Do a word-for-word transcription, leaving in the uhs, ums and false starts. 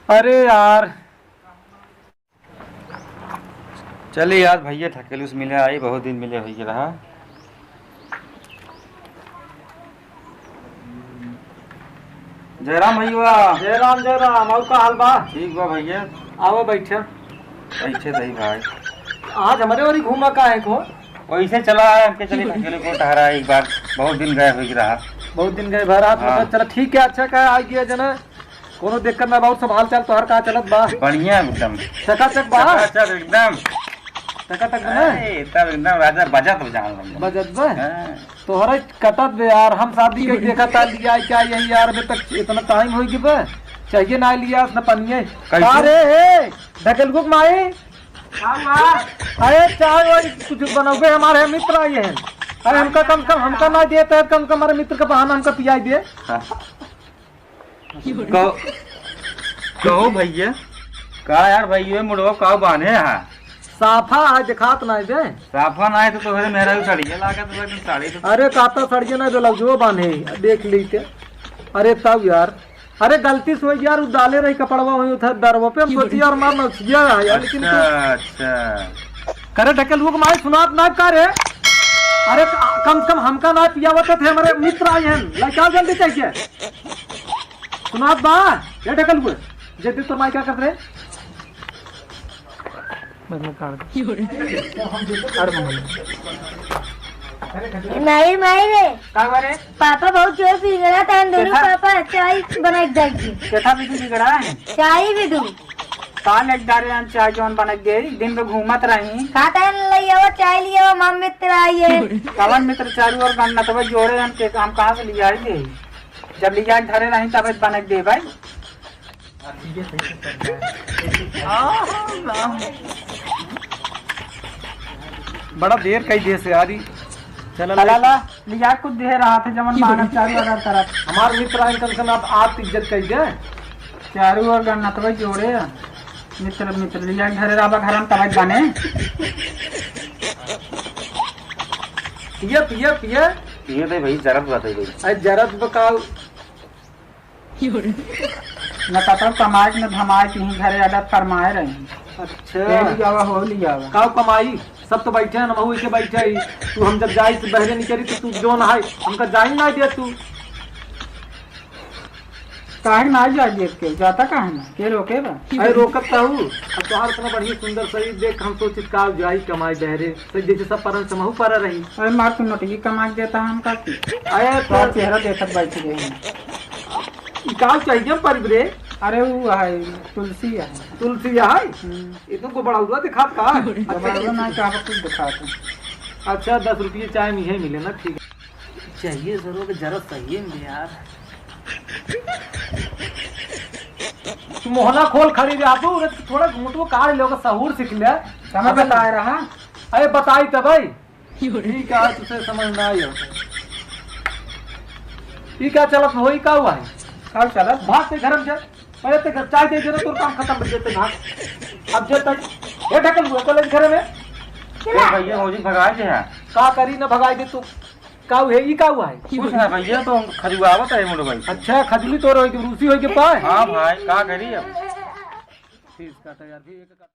अरे यार, चली यार, भइया ढकेलू से मिले आई, बहुत दिन मिले होइगे रहा। जय राम भइया। जय राम, जय राम। अउ का हाल बा? ठीक बा भइया। आवा बैठा। बैठे रही भाई। आज हमरे ओरी घूमा काहे को? वैसे चला आए, हमके चली ढकेलू को टहरा एक बार, बहुत दिन गए होइगे रहा। बहुत दिन गए भरा। हाँ। चला ठीक है, अच्छा का आ गया जना। कोनो दिक्कत ना बा, अउर सब हाल चाल तोहर का चलत बा? बढ़िया एकदम। चकाचक बा? चकाचक एकदम। चकाचक बा ना? अरे, तब एकदम राजा बजत बजान लग गया। बजत बा? हाँ। तोहरे कटत बे यार, हम शादी के देखा था लिया क्या यही यार, अबे तक इतना टाइम होइ गया बे, चाहिए ना लिया ना पनिये। कैसे? का रे, हे, ढकेलुआ के माई? हाँ, माँ। अरे चाय वाय कुछ बनौबे, हमारे मित्र आए हैं। अरे हमका कम से कम, हमका ना देते हैं, कम से कम हमारे मित्र का बहाना हमका पियाई दे। हाँ। कहो, कहो भइया, का यार भइया, मुड़वा का बान्हे हा? साफा आज देखात नाई बे। साफा नाई तो तोहरे मेहरारू सड़िया लागत बा, एकदम साड़ी तो। अरे काता सड़िया नाई, ब्लाउजो बान्हे, देख ली के। अरे तब यार, अरे गलती से होइ यार, उ डाले रही कपड़वा वहीं उधर दरवा पे, हम सोची यार मार नौसिया है यार, लेकिन तू अच्छा, अच्छा। करे ढकेलुआ के माई सुनात ना का रे? अरे क-, कम से कम हमका ना पियावत थे, हमारे मित्र आए हैं, लइका जल्दी चाहिए। सुनात बा, ये ढकेलुआ, जे दे तो माई का करत रहे? बस मैं काट दे। अरे मम्मी। माई, माई रे। का हुआ रे? पापा बहुत जोर बिगड़ा था, दोनों केथा? पापा चाय बनाई दे। केथा बिदु बिगड़ा है? चाय बिदु। का लेके डारे हम चाय जौन बना के दे, दिन में घूमत रही। का तैन लइयावा, चाय लियावा, माम मित्र आई है। कवन मित्र? चारू ओर गन्नतवा जोड़े हम के, हम कहाँ से लियाई दे? जब लिया के धरे रही तब बना के दे भाई। बड़ा देर कई देर से आ रही। चला चला ला। ला, लिया कुछ दे रहा था जवन मांगत चारू ओर तरफ। हमार मित्र आइन कम से कम आप, आप इज्जत कई दे। चारू ओर गन्नतवा जोड़े, मित्र, मित्र, लिया घरे रहबा, घर में तबे बने। पिए, पिए, पिए। पिए दे भाई, जरत बात है भाई। अरे जरत बकाऊ। न कतौ कमाए न धमाए, कि ही घरे अडर फरमाए रही। अच्छा। ले लियावा, हो लियावा। काऊ कमाई? सब तो बैठे हैं, हम के बैठे ही। तू हम जब जाई तो बहरे निकली तो तू जो नहाई, हमका जाई ना दे तू। काहे ना जाए देख के, जाता काहे ना? के रोके बा? अरे रोकत कहू, अब तोहार इतना बढ़िया सुंदर शरीर देख, हम सोचित का जाई कमाई बहरे, तो जैसे सब परन समहू पर रही। अरे मार तू नोटगी कमा के देता हमका की? अरे तो तोहार चेहरा देखत बैठ गए हैं। ई का चाहिए परिब रे? अरे वो है, तुलसी है। तुलसी है? हम्म। ये तुमको बड़ा हुआ दिखात का? बड़ा हुआ ना, का कुछ दिखात है। अच्छा, दस रुपये चाय में यही मिले ना, ठीक है। चाहिए जरूर के जरा सही है यार। तू मोहना खोल खड़ी रहा तू, थोड़ा घूंटू काढ़ ले, सहूर सीख ले। समय बताए रहा। अरे बताई तब भाई। ठीक है, तुझे समझ ना आई हो। ठीक है, चलत हो, ई का हुआ है? का चलत? भाग ते घर में जा। अरे ते घर चाय दे जरा, तोर काम खत्म हो जाते भाग। अब जे तक, ए ढकल हुआ, चल घर में। ए भैया, भौजी भगाए दे हैं। का करी ना भगाए दे तू? का हुए, ई का हुआ है? कुछ ना भैया, तो खजुआवत है मुड़ भाई। अच्छा, खजुली तोर होई के, रूसी होई के पाए? हाँ भाई, का करी अब? फीस काटा यार, फिर एक